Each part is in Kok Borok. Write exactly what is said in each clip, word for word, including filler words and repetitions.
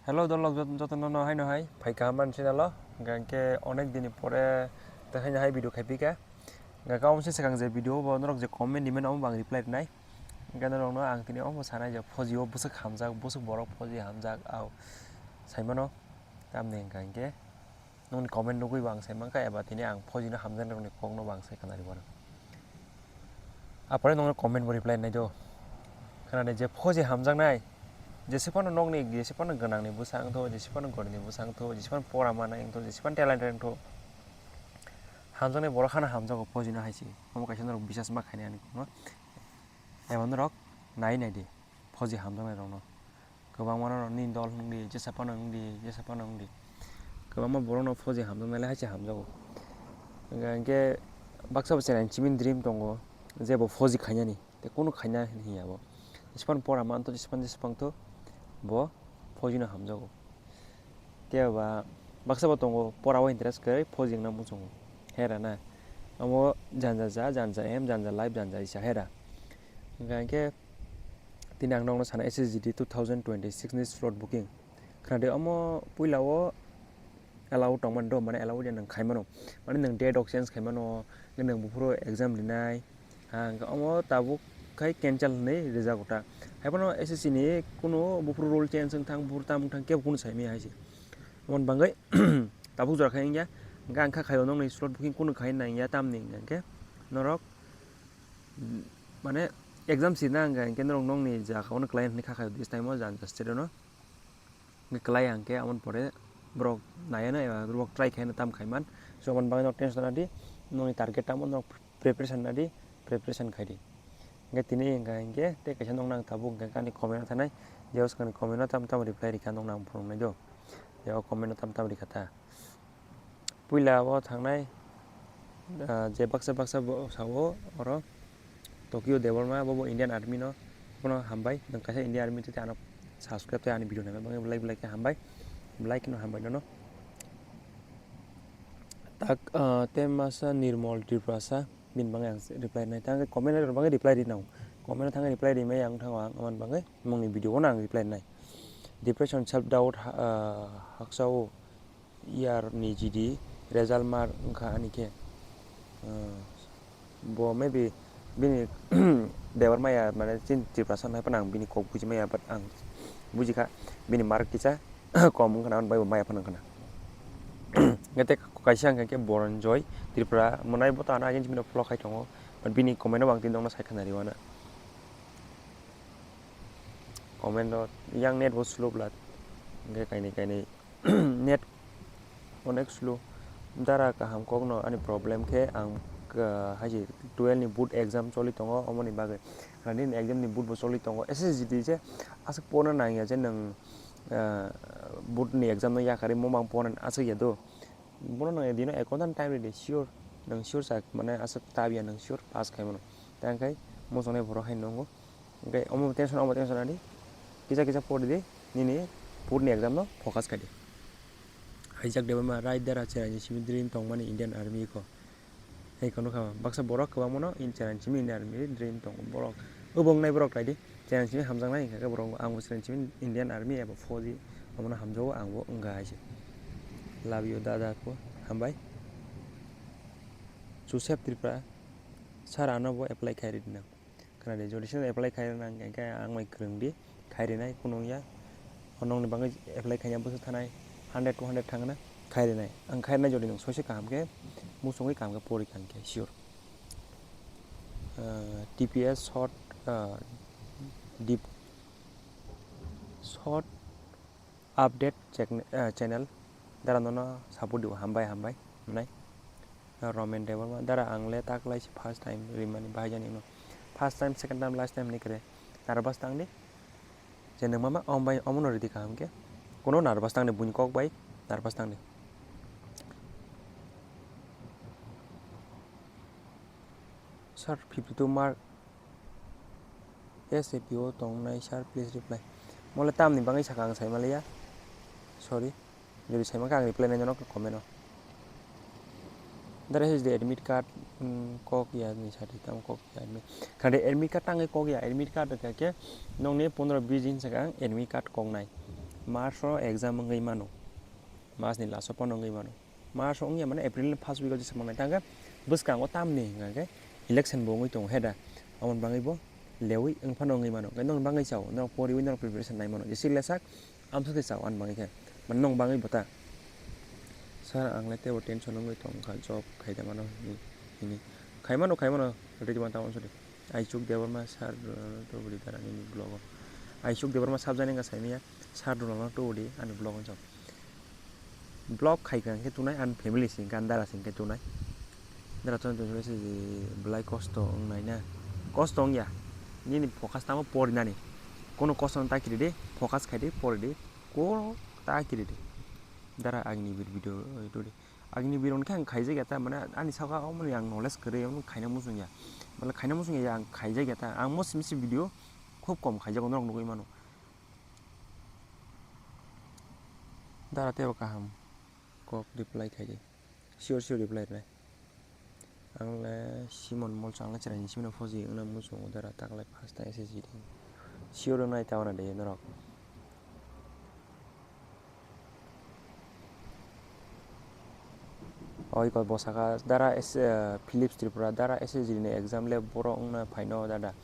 Hello dolok jot-, jotono no haino hai phai kaham man channel o. Hingke onek dini pore te haino hai video khai pika. Hingke omo se swkang je video bo norok je comment rimani omo bo ang reply rinai. Hingke norok no ang tini omo sanai je four G o bwswk hamjak, bwswk borok four G hamjak, au saimano. Tamni hingka hingke nokni comment nugui bo ang sai mankha, eba tini ang four G no hamjaknai rokni kokno bo ang sai khna rwmano. Apore nokno comment bo reply nai do. Khna de je four G hamjaknai, jese phano nokni, jese phano gwnangni bwsa wngtho, jese phano goribni bwsa wngtho, jese phano pora manai wngtho, jese phano talented wngtho, hamjaknai borok hano hamjago four G no hai se. Omo kaisa norok bisas ma khainai ani kokno. Eba norok nai nai di four G hamjaknai rokno. Kwbangma no nini dol wngdi, jesa phano wngdi, jesa phano wngdi. Kwbangma borok no four G hamjaknai le hai se hamjago. Hingke, hingke baksa bo chwrai ni simi dream tongo je bo four G khainani, tei kunu khaina hinya bo. Jesa phano pora mantho, jesa phano jesa phano tho, bo four G no hamjago. Tei ba baksa bo tongo, pora o interest kwrwi four G wngna muchungo. Hera na. Omo janja ja, janja M, janja life, janja isa hera. Hingka hingke tini ang nokno sana S S G D two thousand twenty-six ni slot booking. Khna de omo puila o allow tongmani do, mane allow ya nang khaimano. Mane nang date rok change khaimano, nang buphuru exam rinai. Ha, hingke omo tabuk khai cancel hinui rijak ta. Haiphano S S C ni kunu buphuru rule change wng thang, buphuru tam wng thang, kebo kunu sai maya hai se. Omo ni bagwi tabuk jora khai wngya. Hingke ang kha khaio nokni slot booking kunu khai nangya tamni hingke norok, mm, mane exam sirna hingka hingke norok nokni jaga o no kwlai hinui kha khaio this time o janja state o no. Hingke kwlai hingke amoni pore borok naiya no eba borok try khaina tam khaiman. So, aboni bagwi norok tension nadi, nokni target tamo norok preparation nadi, preparation khaidi. Hingke tini hingka hingke tei kaisa nokno ang tabuk hingka ani comment o thanai, je bwskangni comment o tam tam reply rikha nokno ang phunuknai do. Je o comment o tam tam rikha ta. Puila o thangnai, ah, je baksa baksa bo sao oro Tokyo Debbarma bo, bo Indian Army no, bono hambai, nwng kaisa Indian Army tei ano subscribe tei ani video naina bagwi belai belai khe hambai, belai kheno hambai nono. Tak, ah, tei masa Nirmol Tiprasa, bini bagwi ang reply rinai, tei comment rok bagwi reply rinai, comment thangwi reply rimai ang thango ang, amoni bagwi mungni video no ang reply rinai. Depression, self doubt, ha-, ah, haksa o, year ni G D result mar wngkha ani khe. Ah, bo maybe bini Debbarmaya, mane, chini Tiprasa no hai phano ang bini kok buji maya, but ang buji kha bini mark kisa kom wngkha na, bai bo maya phano wngkha na. Hingke tei kaisa hingka khe Boronjoy Tripura, mwnai bo ta ano agent bini vlog khai tongo, but bini comment no ang tini nokno sai khna riwana. Comment o yang net bo slow bla, hingke kainwi kainwi net onek slow. Dara kaham kokno ani problem khe ang, ah, haji twelve ni board exam choli tongo, omoni bagwi. Nini exam ni board bo choli tongo. S S G D je aswk porna nangya je nwng, ah, board ni exam no yakarwi mumang porna aswk ya do. Bono nwng dino ek ghonta time ridi, sure. Nwng sure sa, mane aswk tabya nwng sure pass khai mano. Tei hingke muchungnai borok hai nungo. Hingke omo tension, omo tension ani. Kisa kisa pori di, nini board ni exam no focus khai di. Haijak Debbarma right dera chwraini simi dream tongmani Indian Army ko. Hai kono kha baksa borok kwbangma no in chwraini simi Indian Army dream tongo borok. Obo wngnai borok khlai di. Chwraini simi hamjaknai hingka khe borok ang bo chwraini simi Indian Army eba fauji omono hamjago ang bo wngkha hai se. Love you dada ko hambai. Joseph Tripura sir ano bo apply khai ridi nang. Khna di, jodi sino apply khai rwna hingke ang bai kwrwng di, khai rwnai kunu wngya. O nokni bagwi apply khaina bwswk thanai hundred, two hundred thangna khai rwnai. Ang khai rwnai jodi nwng soise kaham khe, muchungwi kaham khe pori kha hingke sure. Ah, T P S short, ah, deep short update chek-, ah, channel. Dara nono support dibo, hambai, hambai, nai. Romen Debbarma, dara ang le taklai se first time rimani bahai jani no. First time, second time, last time ni kre. Nervous tang di. Je nwng mama, om bai, omo no ridi kaham khe. Kono nervous tang di, buini kok bai, nervous tang di. Sir, fifty two mark. S A P o tongnai sir, please reply. Mole tamni bagwi saka ang sai maliya. Sorry. Jodi sai mankha ang reply nai nono comment o. Dara S S D admit card, mm, kok ya ni sadi tam kok ya admit. Khade admit card tangwi kok ya, admit card kha khe nokni pondro bis din saka ang admit card kok nai. March o exam wngwi mano, March ni last o phano wngwi mano. March o wngya mane April ni first week o jesa mangnai, tangkhe bwskango tamni hwnka khe election bo wngwi tongo he da, aboni bagwi bo lewi wng phano wngwi mano, hwnkhe nokni bagwi chao, norok poriwi norok preparation nai mano, jesa lesak amswk se chao ani bagwi khe, mane nokni bagwi bo ta. Sir, ang le teibo tension wngwi tongkha, job khai da mano hini, hini. Khai mano, khai mano, ready mano, tamo sori. Aichuk Debbarma sir, uh, tubudi dara nini vlog o. Aichuk Debbarma subject wngkha saimanya, sir Donald no tubudi ani vlog o jok. Vlog khai kha khe tunai ani family sing kha, ani dara sing khe tunai. Dara to tong se belai kosto wngnai na. Kosto wngya. Nini focus tamo porinani. Kono kosto no ta kiri di, focus khai di, pori di. Ko ta kiri di. Dara agni bir video, uh, tubudi. Agni biron khe ang khaijak ya ta, mane ani saka omo ni ang knowledge kwrwi, omo khaina muchung ya. Mane khaina muchung ya, ang khaijak ya ta. Ang mo simi si video khub kom khaijago, norok nugwi mano. Dara teibo kaham kok reply khaidi. Sure, sure reply rwnai. Ang le Simon Molso, ang le chwraini simi no phoji wngna muchungo dara, taklai first time S S G D. Sure wngnai ta wana de norok. Oi koi bo saka dara S-, eh, Philips Tripura dara S S G D ni exam le borok wngna phaino dada.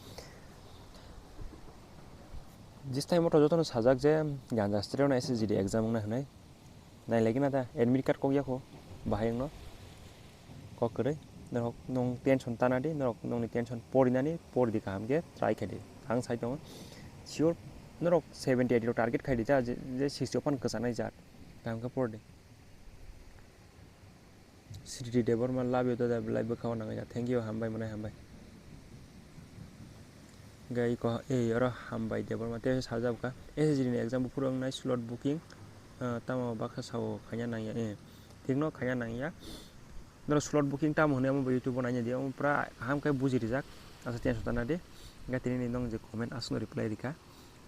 Jistai moto jotono sajak je ganja stre no S S G D exam wngna hwnwi. Nai lagi na da admit card kok yakho bahai wngno. Kok kwrwi, norok nwng tension tana di, norok nwngni tension porinani, pori di kaham khe try khai di. Ang sai tongo, sure norok seventy eighty rok target khai di, ja je, je sixty o phan kwchanai jat, kaham khe pori di. Sriti Debbarma, love you dada, belai bwkha o nangya, thank you, hambai mwnai hambai. Hingke iko, ei, oro hambai Debbarma, tei sajak kha, S S G D ni exam buphuru wngnai slot booking, ah, tamo baksa sao khaina nangya, eh, thikno khaina nangya. Norok slot booking tamo hwnwi amo bo YouTube o naina di, omo pura kaham khe buji rijak, asa tension tana di. Hingke tini ni nwng je comment aswkno reply rikha,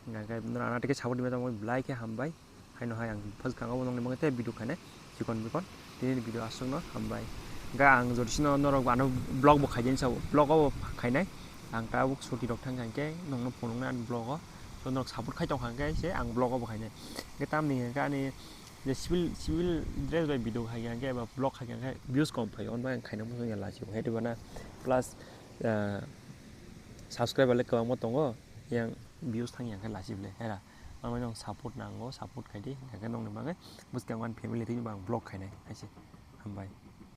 hingke norok ana tike support di tamo belai khe hambai. Haino hai ang bwskango bo nongni bagwi tei video khainai chikon mikon tini ni video aswkno hambai. Hingke ang jodi sino norok ano vlog bo khaijani sao, vlog o bo khainai. Ang tabuk suti rok thang kha hingke nongno phunuknai ani vlog o. So norok support khai tong kha hingke se ang vlog o bo khainai. Hingke tamni hingke ani je civil, civil dress bai video khai kha hingke eba vlog khai kha hingke views kom phai o, hwnba ang khaina muchung ya lachi o. Hete bana plus, ah, subscriber le kwbangma tongo, yang views thang ya hingke lachi bole hera. Ang nong support nango, support khai di, hingke nongni bagwi bwskango ani family twi bo ang vlog khainai, hai se. Hambai.